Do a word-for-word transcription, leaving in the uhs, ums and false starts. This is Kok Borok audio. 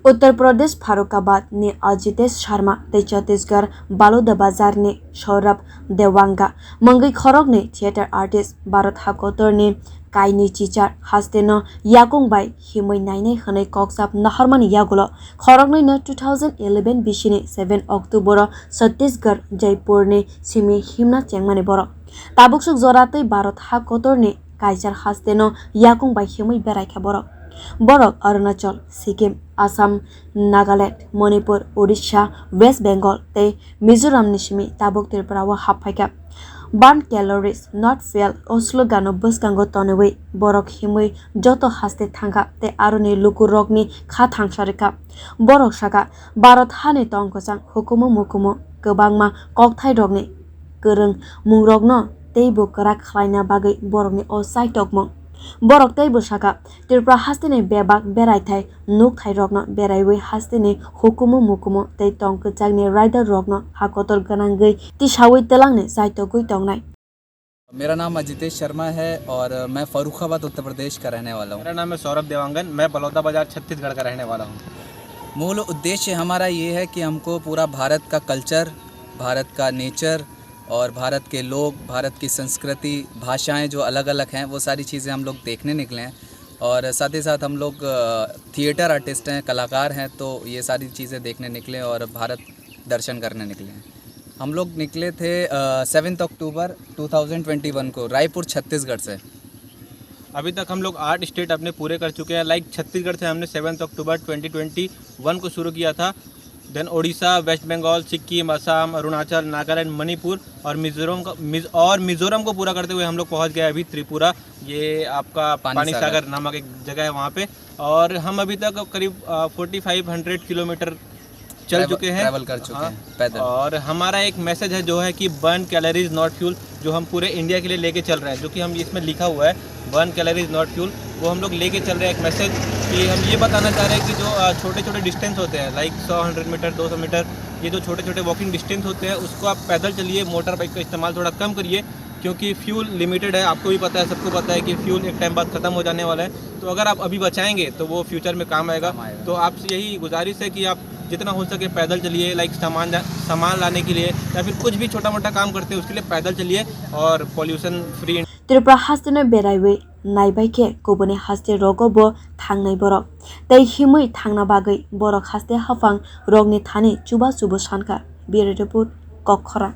Uttar Pradesh Farrukhabad ni Ajitesh Sharma tei Chhattisgarh Baludabazar ni Saurabh Dewanga mungwi khoroknwi theatre artist Bharat hakotorni kainwi chichar hasteno yakung bai himwi nainai hwnwi kokchap nahormani yagulo khoroknwino two thousand eleven bisini seven October o Chhattisgarh Jaipur ni simi himna chengmani borok. Tabuksuk jora tei Bharat hakotorni kaichar hasteno yakung bai himwi beraikha borok. Borok Arunachal, Sikkim, Assam, Nagaland, Manipur, Odisha, West Bengal tei Mizoramni simi tabuk Tripura o haphaikha. Burn calories, not fuel o slogano bwskango tonwi borok himwi joto haste thangkha tei aroni lukurokni kha thangsa rikha. Borok sakha, Bharat hani tong kwchang hukumu mukumu kwbangma kokthairokni kwrwng mungrokno teibo kwrak khlaina bagwi borokni o chaitokmung. Borok teibo sakha, Tripura hasteni bebak beraithai nukthaikrokno beraiwi hasteni hukumu mukumu tei tong kwchangni raidarrokno hakotor gwnangwi tisawi twlangni chaitogwi tongnai. मेरा नाम अजितेश शर्मा है और मैं फर्रुखाबाद, उत्तर प्रदेश का रहने वाला हूँ। मेरा नाम है सौरभ देवांगन, मैं बलौदा बाजार, छत्तीसगढ़ का रहने वाला हूँ। मूल उद्देश्य हमारा ये है कि हमको पूरा भारत का कल्चर, भारत का नेचर और भारत के लोग, भारत की संस्कृति, भाषाएं जो अलग-अलग हैं, वो सारी चीज़ें हम लोग देखने निकले हैं। और साथ ही साथ हम लोग, अ, थिएटर आर्टिस्ट हैं, कलाकार हैं, तो ये सारी चीज़ें देखने निकले और भारत दर्शन करने निकले हैं। हम लोग निकले थे, अ, seventh October two thousand twenty one को रायपुर, छत्तीसगढ़ से। अभी तक हम लोग आठ स्टेट अपने पूरे कर चुके हैं। लाइक, छत्तीसगढ़ से हमने seventh October twenty twenty one को शुरू किया था। देन ओडिशा, वेस्ट बंगाल, सिक्किम, असम, अरुणाचल, नागालैंड, मणिपुर और मिजोरम का, मिज-, और मिजोरम को पूरा करते हुए हम लोग पहुंच गए अभी त्रिपुरा। ये आपका पानी पानी सागर। सागर नामक एक जगह है, वहाँ पे। और हम अभी तक करीब, अ, फ़ोर्टी फ़ाइव हंड्रेड किलोमीटर चल ट्रैवल, चुके हैं। ट्रैवल कर चुके हाँ। हैं पैदल। और हमारा एक मैसेज है जो है कि बर्न कैलोरीज नॉट फ्यूल, जो हम पूरे इंडिया के लिए लेके चल रहे हैं, जो कि हम इसमें लिखा हुआ है, बर्न कैलोरीज नॉट फ्यूल, वो हम लोग लेके चल रहे हैं एक मैसेज कि हम ये बताना चाह रहे हैं कि जो, अ, छोटे-छोटे डिस्टेंस होते हैं, लाइक सौ, हंड्रेड मीटर, दो सौ मीटर, ये जो छोटे-छोटे वॉकिंग डिस्टेंस होते हैं, उसको आप पैदल चलिए, मोटर बाइक का इस्तेमाल थोड़ा कम करिए, क्योंकि फ्यूल लिमिटेड है। आपको भी पता है, सबको पता है कि फ्यूल एक टाइम बाद ख़त्म हो जाने वाला है। तो अगर आप अभी बचाएंगे तो वो फ्यूचर में काम आएगा। काम आएगा। तो आपसे यही गुजारिश है कि आप जितना हो सके पैदल चलिए, लाइक सामान जा-, सामान लाने के लिए या फिर कुछ भी छोटा मोटा काम करते हैं उसके लिए पैदल चलिए और pollution free. Tripura hasteno beraiwi naibai khe kubuni haste rogo bo thangnai borok tei himwi thangna bagwi borok haste haphang rokni thani chuba chubu sankha. Bureau Report, Kokkhora.